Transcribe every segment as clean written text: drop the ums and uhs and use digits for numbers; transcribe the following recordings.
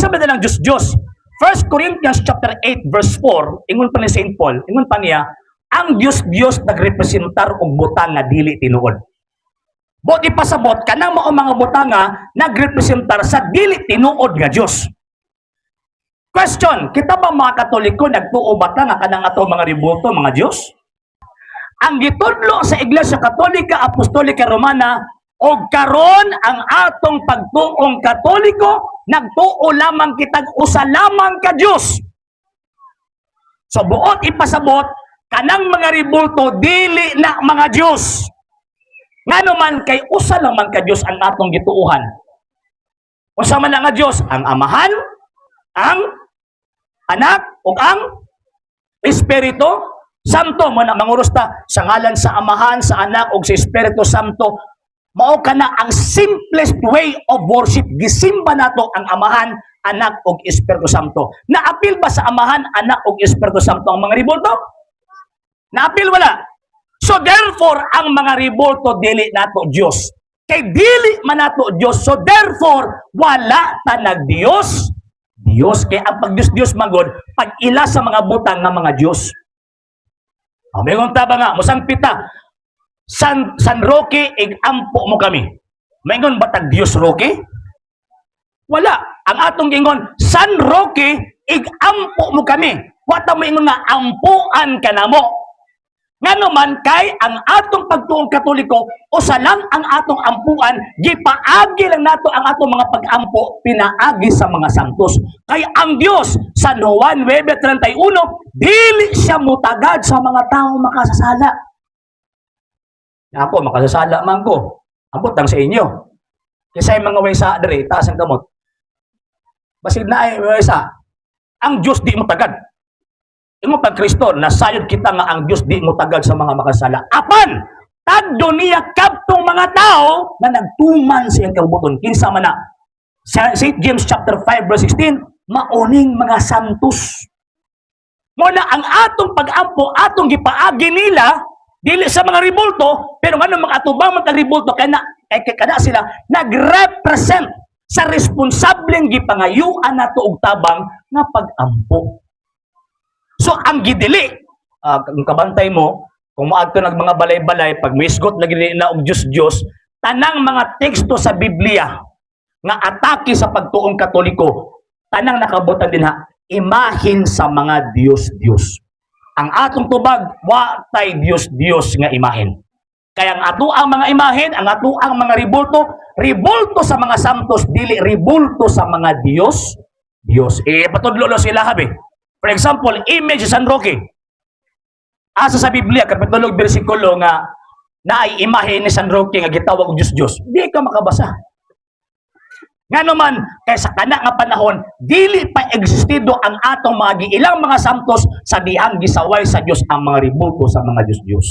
Unsa ba ng Diyos Diyos? 1 Corinthians chapter 8 verse 4, ingon pa ni St. Paul, ingon pa niya, ang Diyos Diyos nagrepresentar og butang nga dili tinuod. Buot ipasabot, kanang mao mga butanga nagrepresentar sa dili tinuod nga Dios. Question, kita ba mga Katoliko, nagtuo ba ta nga kanang ato mga rebulto mga Dios? Ang gitudlo sa Iglesia Katolika Apostolika Romana og karon ang atong pagtuong Katoliko, nagtuo lamang kitag usa lamang ka Dios. So buot ipasabot, kanang mga rebulto dili na mga Dios. Ngano man? Kay usa lang man ka Dios ang atong gituohan. Usa man lang nga Dios, ang Amahan, ang Anak ug ang Espiritu Santo. Mo na manguros ta sa ngalan sa Amahan, sa Anak ug sa Espiritu Santo. Mao kana ang simplest way of worship. Gisimba nato ang Amahan, Anak ug Espiritu Santo. Naapil ba sa Amahan, Anak ug Espiritu Santo ang mga rebulto? Naapil wala? So therefore, ang mga rebulto dili nato Dios. Kay dili man nato Dios. So therefore, wala ta nag-Dios. Dios kay ang pag Dios Dios magod pag ila sa mga butang nga mga Dios. Mingon ta ba nga musangpita, San Roque, ig-ampo mo kami. Maingon ba tag Dios Roque? Wala. Ang atong gingon, "San Roque, ig-ampo mo kami." Wa ta moingon nga ampuan ka namo. Ngano man? Kay ang atong pagtuong Katoliko, usa lang ang atong ampuan, gipaagi lang nato ang atong mga pag-ampo pinaagi sa mga santos. Kay ang Dios, San Juan 9:31, dili siya mutagad sa mga tao makasasala. Ako, makasasala man ko. Ambot lang sa inyo. Kaysa yung mga way sa diri, taas ang kamot. Basig na ay way sa. Ang Diyos di mo tagad. Imo pag Kristo, nasayod kita nga ang Diyos di mo tagad sa mga makasala. Apan, tagdo niya kabtong mga tao na nagtuman sa iyang kabubut-on. Kinsa man na? Sa St. James chapter 5 verse 16, mauning mga santos. Mo na ang atong pag-ampo, atong gipaagi nila dili sa mga rebulto, pero ngano mga atubang mga rebulto kay na kay kada sila nagrepresent sa responsableng gipangayuan nato og tabang nga pag-ampo. So ang gidili, kung kabantay mo, kung maadto nag mga balay-balay, pag misgot lagi na og Diyos Diyos, tanang mga teksto sa Biblia nga atake sa pagtuong Katoliko, tanang nakabutan din ha, imahin sa mga Diyos Diyos. Ang atong tubag, wa tay Diyos Diyos nga imahin. Kaya ang ato ang mga imahin, ang ato ang mga rebulto, rebulto sa mga santos, dili rebulto sa mga Diyos Diyos. Eh, patudlo lo sila habi. For example, image sa San Roque. Asa sa Biblia, kapitulo bersikulo nga naay imahe ni San Roque nga gitawag og Diyos Diyos? Di ka makabasa. Ngano man? Kay sa kana nga panahon dili pa existido ang atong mga giilang mga santos sa dihang gisaway sa Dios ang mga rebulto sa mga Diyos Diyos.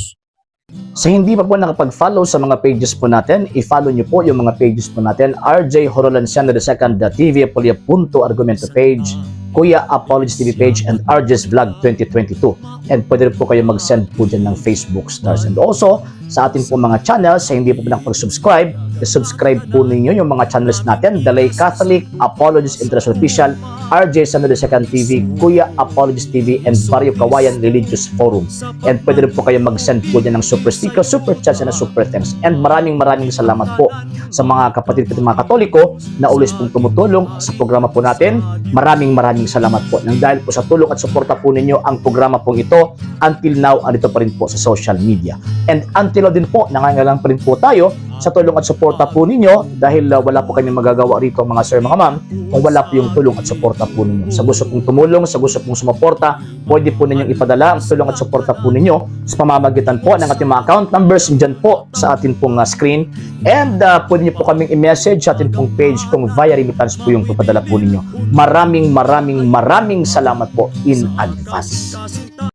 Sa hindi pa po nakapag-follow sa mga pages po natin, i-follow nyo po yung mga pages po natin. RJ Horolanciano II, TV Apolia Punto Argumento page, Kuya Apologies TV page, and RJ's Vlog 2022. And pwede rin po kayo mag-send po dyan ng Facebook stars. And also, sa ating po mga channels, sa hindi po nakapag-subscribe, i-subscribe po ninyo yung mga channels natin: The Lay Catholic, Apologies International Official, RJ Samuel II TV, Kuya Apologies TV, and Barrio Kawayan Religious Forum. And pwede rin po kayo mag-send po dyan ng super sticker, super chats, and super thanks. And maraming maraming salamat po sa mga kapatid ko, mga Katoliko na always pong tumutulong sa programa po natin. Maraming maraming salamat po. Nang dahil po sa tulong at suporta po ninyo, ang programa pong ito until now andito pa rin po sa social media. And until now din po, nangangailangan pa rin po tayo sa tulong at suporta po ninyo dahil wala po kami magagawa rito, mga sir, mga ma'am, kung wala po yung tulong at suporta po ninyo. Sa gusto pong tumulong, sa gusto pong sumuporta, pwede po ninyong ipadala ang tulong at suporta po ninyo sa pamamagitan po ng ating mga account numbers dyan po sa atin pong screen. And pwede niyo po kaming i-message sa atin pong page kung via remittance po yung papadala po ninyo. Maraming maraming maraming salamat po in advance.